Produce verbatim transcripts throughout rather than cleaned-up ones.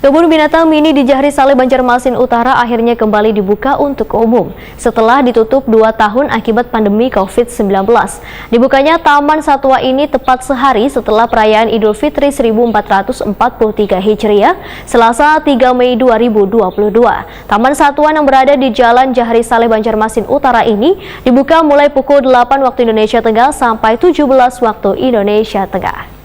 Kebun binatang mini di Jahari Saleh, Banjarmasin Utara akhirnya kembali dibuka untuk umum setelah ditutup dua tahun akibat pandemi covid sembilan belas. Dibukanya Taman Satwa ini tepat sehari setelah perayaan Idul Fitri seribu empat ratus empat puluh tiga Hijriah, Selasa tiga Mei dua ribu dua puluh dua. Taman Satwa yang berada di Jalan Jahari Saleh, Banjarmasin Utara ini dibuka mulai pukul delapan waktu Indonesia Tengah sampai tujuh belas waktu Indonesia Tengah.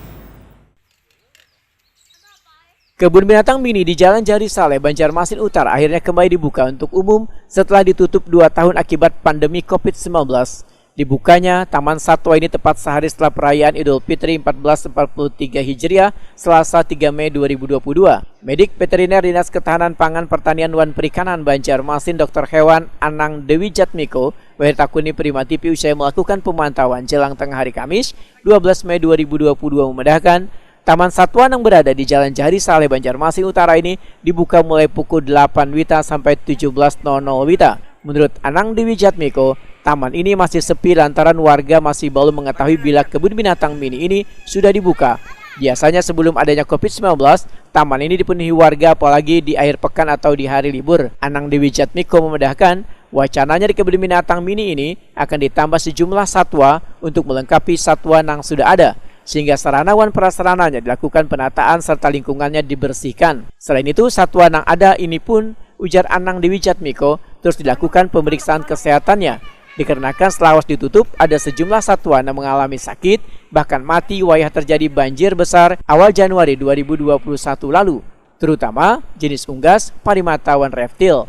Kebun binatang mini di Jalan Jahari Saleh, Banjarmasin Utara akhirnya kembali dibuka untuk umum setelah ditutup dua tahun akibat pandemi covid sembilan belas. Dibukanya Taman Satwa ini tepat sehari setelah perayaan Idul Fitri empat belas empat puluh tiga Hijriah, Selasa tiga Mei dua ribu dua puluh dua. Medik Veteriner Dinas Ketahanan Pangan, Pertanian wan Perikanan Banjarmasin, Dokter Hewan Anang Dewi Jatmiko, wahir takuni Prima T V usai melakukan pemantauan jelang tengah hari Kamis, dua belas Mei dua ribu dua puluh dua, memedahkan, Taman Satwa yang berada di Jalan Jahari Saleh, Banjarmasin Utara ini dibuka mulai pukul delapan wita sampai tujuh belas nol nol wita. Menurut Anang Dewi Jatmiko, taman ini masih sepi lantaran warga masih belum mengetahui bila kebun binatang mini ini sudah dibuka. Biasanya sebelum adanya covid sembilan belas, taman ini dipenuhi warga, apalagi di akhir pekan atau di hari libur. Anang Dewi Jatmiko memedahkan, wacananya di kebun binatang mini ini akan ditambah sejumlah satwa untuk melengkapi satwa yang sudah ada, sehingga sarana wan prasarananya dilakukan penataan serta lingkungannya dibersihkan. Selain itu, satwa yang ada ini pun, ujar Anang Dewi Jatmiko, terus dilakukan pemeriksaan kesehatannya. Dikarenakan selawas ditutup, ada sejumlah satwa yang mengalami sakit, bahkan mati wayah terjadi banjir besar awal Januari dua ribu dua puluh satu lalu, terutama jenis unggas, primata, wan reptil.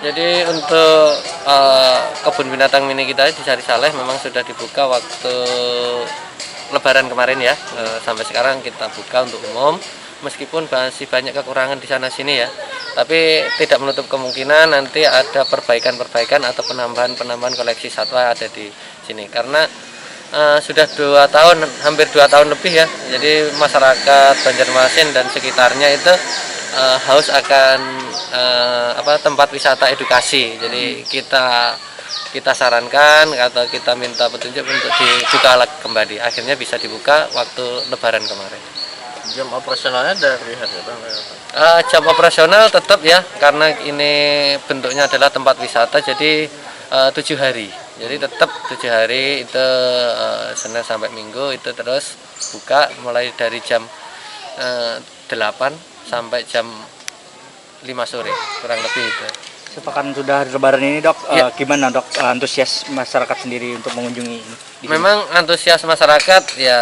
Jadi untuk uh, kebun binatang mini kita di Jahari Saleh memang sudah dibuka waktu Lebaran kemarin ya. Uh, sampai sekarang kita buka untuk umum. Meskipun masih banyak kekurangan di sana sini ya, tapi tidak menutup kemungkinan nanti ada perbaikan-perbaikan atau penambahan-penambahan koleksi satwa ada di sini karena uh, sudah dua tahun, hampir dua tahun lebih ya. Jadi masyarakat Banjarmasin dan sekitarnya itu uh, haus akan uh, apa tempat wisata edukasi. Jadi kita kita sarankan atau kita minta petunjuk untuk dibuka kembali. Akhirnya bisa dibuka waktu Lebaran kemarin. Jam operasionalnya dari hari apa? Uh, jam operasional tetap ya, karena ini bentuknya adalah tempat wisata, jadi uh, tujuh hari. Jadi tetap tujuh hari itu uh, Senin sampai Minggu itu terus buka mulai dari jam uh, delapan sampai jam lima sore kurang lebih itu. Sepekan sudah Lebaran ini dok, ya. uh, gimana dok uh, antusias masyarakat sendiri untuk mengunjungi ini? Memang antusias masyarakat ya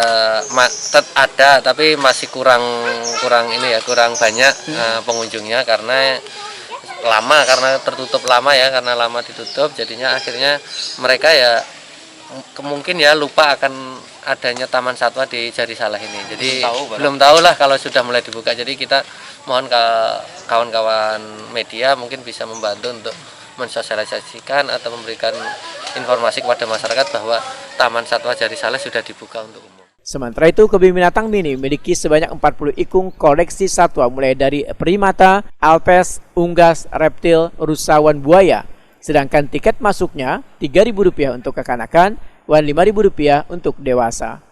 ada, tapi masih kurang kurang ini ya, kurang banyak hmm. uh, pengunjungnya karena lama, karena tertutup lama ya, karena lama ditutup, jadinya akhirnya mereka ya mungkin ya lupa akan adanya taman satwa di Jahari Saleh ini. Jadi belum tahu, belum tahu lah kalau sudah mulai dibuka. Jadi kita mohon ke kawan-kawan media mungkin bisa membantu untuk mensosialisasikan atau memberikan informasi kepada masyarakat bahwa Taman Satwa Jahari Saleh sudah dibuka untuk umum. Sementara itu, kebun binatang mini memiliki sebanyak empat puluh ikung koleksi satwa mulai dari primata, alpes, unggas, reptil, rusa, wan buaya. Sedangkan tiket masuknya tiga ribu rupiah untuk kekanakan wan lima ribu rupiah untuk dewasa.